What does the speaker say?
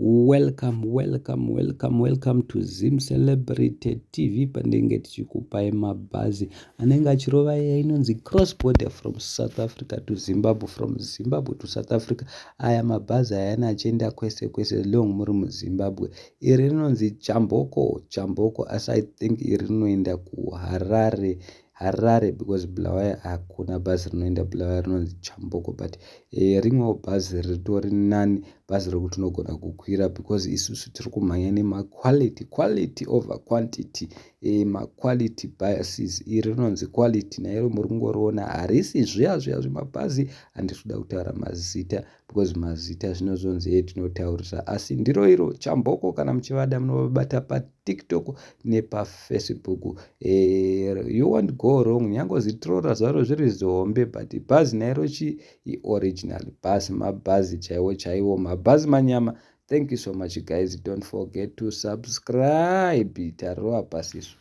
Welcome, welcome, welcome, welcome to Zim Celebrity TV, pandenge tichikupai mabhazi anenge achirova iya inonzi cross border, from South Africa to Zimbabwe, from Zimbabwe to South Africa. Aya mabhazi ayana achienda kwese kwese long muri muZimbabwe. Iri rinonzi Chamboko, Chamboko, asi I think iri rinoenda kuHarare, Harare, because Bulawayo hakuna bhazi rinoenda Bulawayo rinonzi Chamboko. But rimwewo bhazi ritori nani, bhazi rekuti unogona kukwira, because isusu tiri kumhanya nemaquality, quality over quantity, maquality buses. Iri rinonzi Quality, nairo muri kungoriona harisi zviya zviya zvemabhazi. Handisi kuda kutaura mazita because mazita zvinozonzi ye tinotaurisa, asi ndiro iro Chamboko. Kana muchivada, munovabata paTikTok nepaFacebook. You won't go wrong. Nyange zitrora zvaro zviri zihombe, but bhazi nairo chi ioriginal bhazi, mabhazi chaiwo chaiwo, mabhazi manyama. Thank you so much, guys. Don't forget to subscribe. Tarova pasiso.